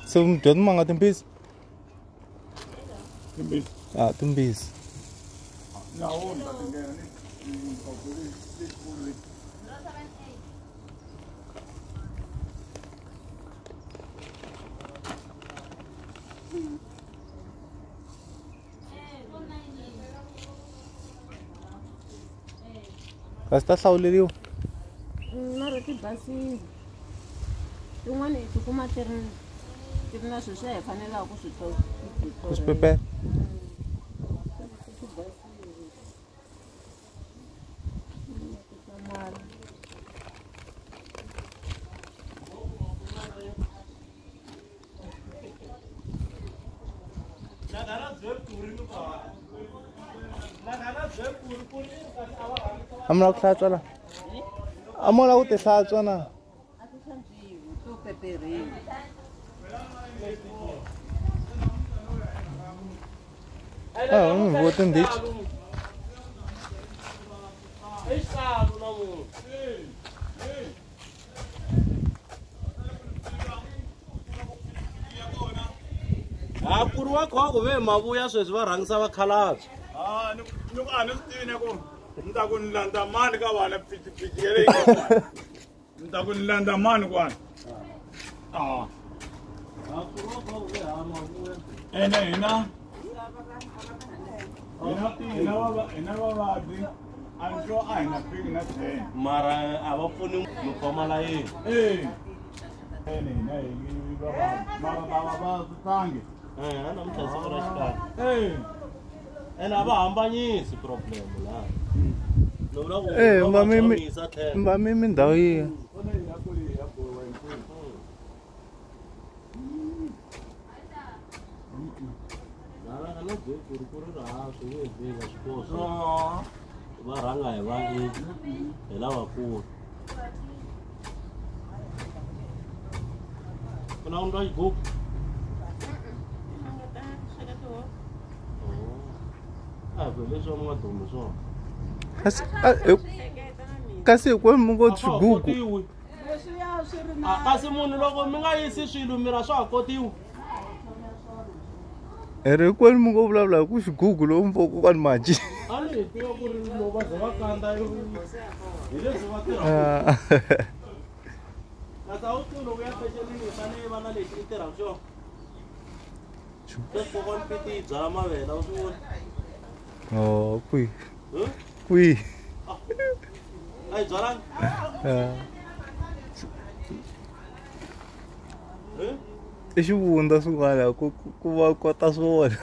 So dya timanga timbisi? Timbisi. Ah, timbisi. Kasi ta hlawuleriwa? Mara ti basile. Tin'wana hi tikuma ti ri na swilo swa hi fanelaka ku swi ku swi prepare. A mi lava ku hlantswa la? A mo lava ku ti hlantswa na? A ti hlantswiwi, to peperhiwa. Ah, vo tindichi. A ku ri wa kho ku ve mavuya sweswi va rhangisa vakhalabye. Ah, ni ku a ni swi tivi na ku ni ta ku ni landza mani ka vana pikipiki ya leyi. Ni ta ku ni landza mani kwani. Ah. A ku ri wa kho ku ve ha mavuya. Ene hina hina vavabyi a ni sure a hi nga fiki na 10. Mara a va pfuni mi khoma layeni. Eh. Ene hina hi vavabyi. Mara lava va tlangi. Eh, namuntlha hi siku ra xikarhi. Eh. Ene a va hambanyisi problem laha. Ni vula ku Eh, va mba mi tshamisa tlhelo. mba mi ndhawu yihi? Mara a ni byeli ku ri ku ri ra swi nge vika swikoxo. Va rhanga hi va hi lavakulu. Ku na ku ndla xigubu? A ku leswi mi nga dumi swona. Kasi kasi hinkwenu mi ngo xigugu. Kasi munhu loko mi nga yisi swilo mira swa ha kotiwi. Ri hinkwenu mi ngo vulavula hi ku xigugu lowu mi kokwani Maji. A ni hi tiva ku ri loko va ze va kanda hi leswi va tirhaka. Kasi a wu tivi loko ya fexenini yi fanele yi va na lexi i tirhaka xona. Leswi kokwani Piti yi byala mavele a wu swi voni? Oh, kwihi? Kwihi? A yi byalanga? I xivundza swin'wana ku va kota swona.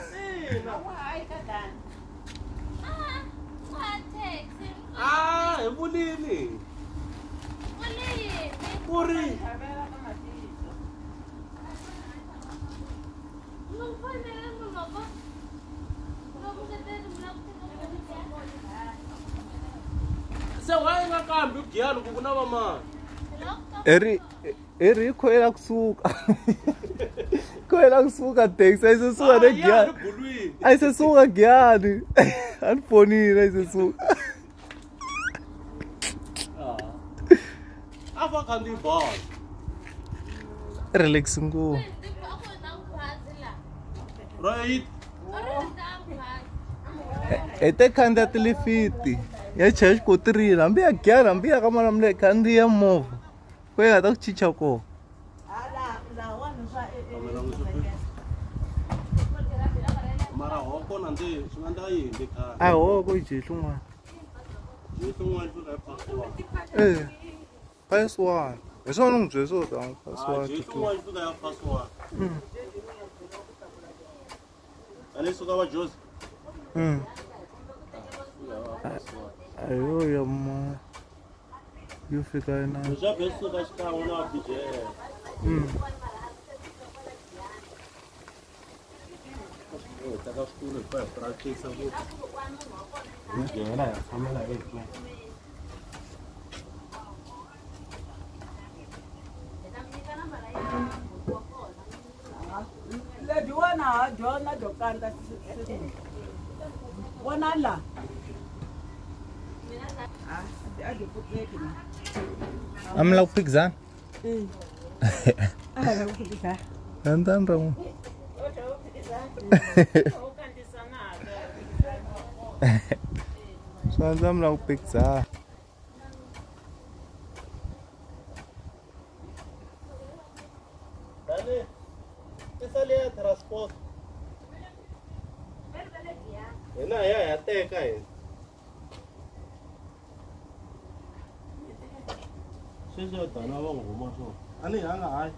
Ah, hi vulini. Ku ri se why yi nga kambi giyani ku ku na vamani? Ri khoyela kusuka. Khoyela kusuka taxi a yi se suka ne giyani. A yi se suka giyani. A ni fonile a yi se suka. A va khandziyi bazi. Relax ngopfu. Right. Hi te khandziya tilifiti ya chaya xikotirini hambi ya giyani hambi ya ka Malamulele khandziya movha ku yi nga ta ku chicha kona. Mara hoko na ndzi swi nga endleka yi hundze khale. A hoko yi jehli un'wana. Jehli un'wana yi fika yi phasiwa. Eh, phasiwani. Hi swona ni n'wi byele swo tani phasiwani. Jehli un'wana yi fika ya phasiwani. Tani suka va Jozi. Ayo ya ma yo fika na. Leswi best suka xikan'we na BJL. Hi teka switulu hi hi practice ku hi nghena hi tshamela ehenhla. Lebyiwana ha byona byo kanda vona la. A mi lava ku phikizana? Rhandzani ra n'wina. Swi rhandza mi lava ku phikizana. Transport. Hina hi ya hi ya teka hina. Sweswi dana va n'wi huma swona. A ni hanga hayi.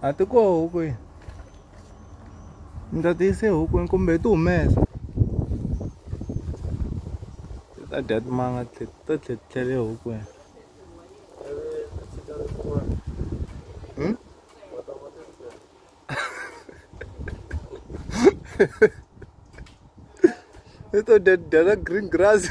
A ti koho huku yi. Ni ta tiyisa ehukwini kumbe hi ti humesa. Ti ta dya timanga ti ta tlhela ti tlhela ehukwini. Ti to dya na green grass.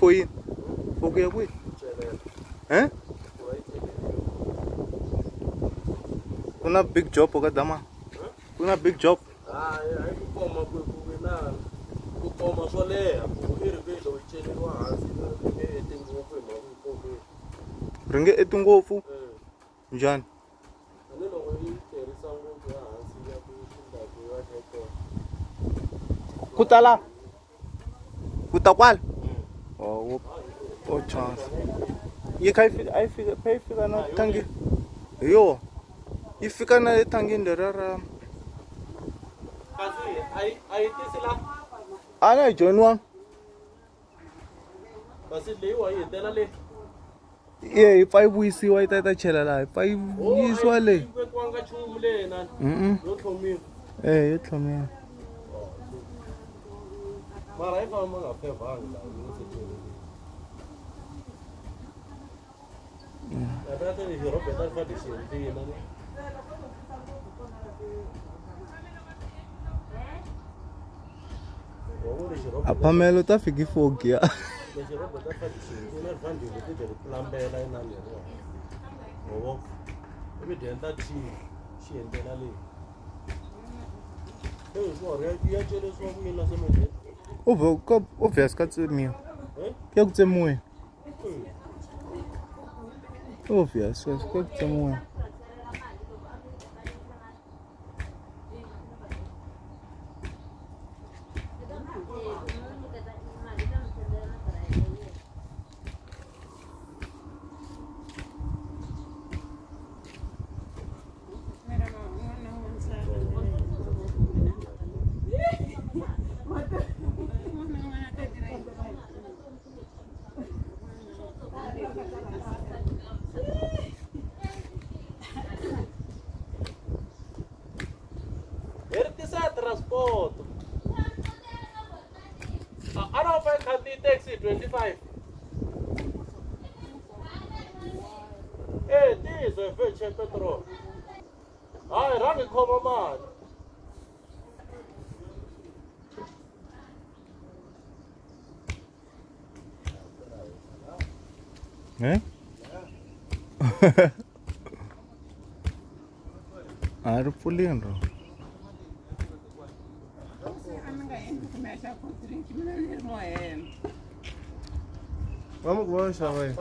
For yini? For ku ya kwihi? Eh? Ku na big job ka dama. Ku na big job. Hayi, hayi ku koma ku na ku koma swo leha ku i ri loko yi celeriwa hansi ri nge eti ngopfu hi mhaka ku komile. Ri nge eti ngopfu? Njhani? Tani loko yi tirhisa ngopfu ya hansi ya ku xindaku ya kha yi koma. Ku tala? Ku ta kwala? Oh, oh chance. Yi kha yi fika, a yi fika, yi fika na thangi. Hi yo. Yi fika na le thangini leriya ra. Kasi a yi tisi la? A na yi joyiniwanga. Kasi leyiwa yi hetela le. Ye yi pfa yi vuyisiwa yi ta yi ta chela laha, yi pfa yi vuyisiwa le. A yi vekiwanga nchumu le na. Yo tlhomiwa. Eh, yo tlhomiwa. Mara yi famba nga phevhangi laha yi nga se cheleriwa. Kahle lexi Robert a fanele xi endlile ne. A phamelo ta fiki 4 gear. Lexi Robert a fanele xi endlile ri fanele ri ti ri plambela inani leriwa. Hovo. Ivi dyi endla xi endlela leyi. Hey, swa ri ya celesiwa ku yini la semendeni? Obvious ka tsemiwa. Ya ku tsemiwa. Obvious, ka ku tsemiwa. Transport. I don't find taxi 25. Hey, this is a virgin petrol. I run a common man. Eh? I fully enroll. Vamos ku va xava yini?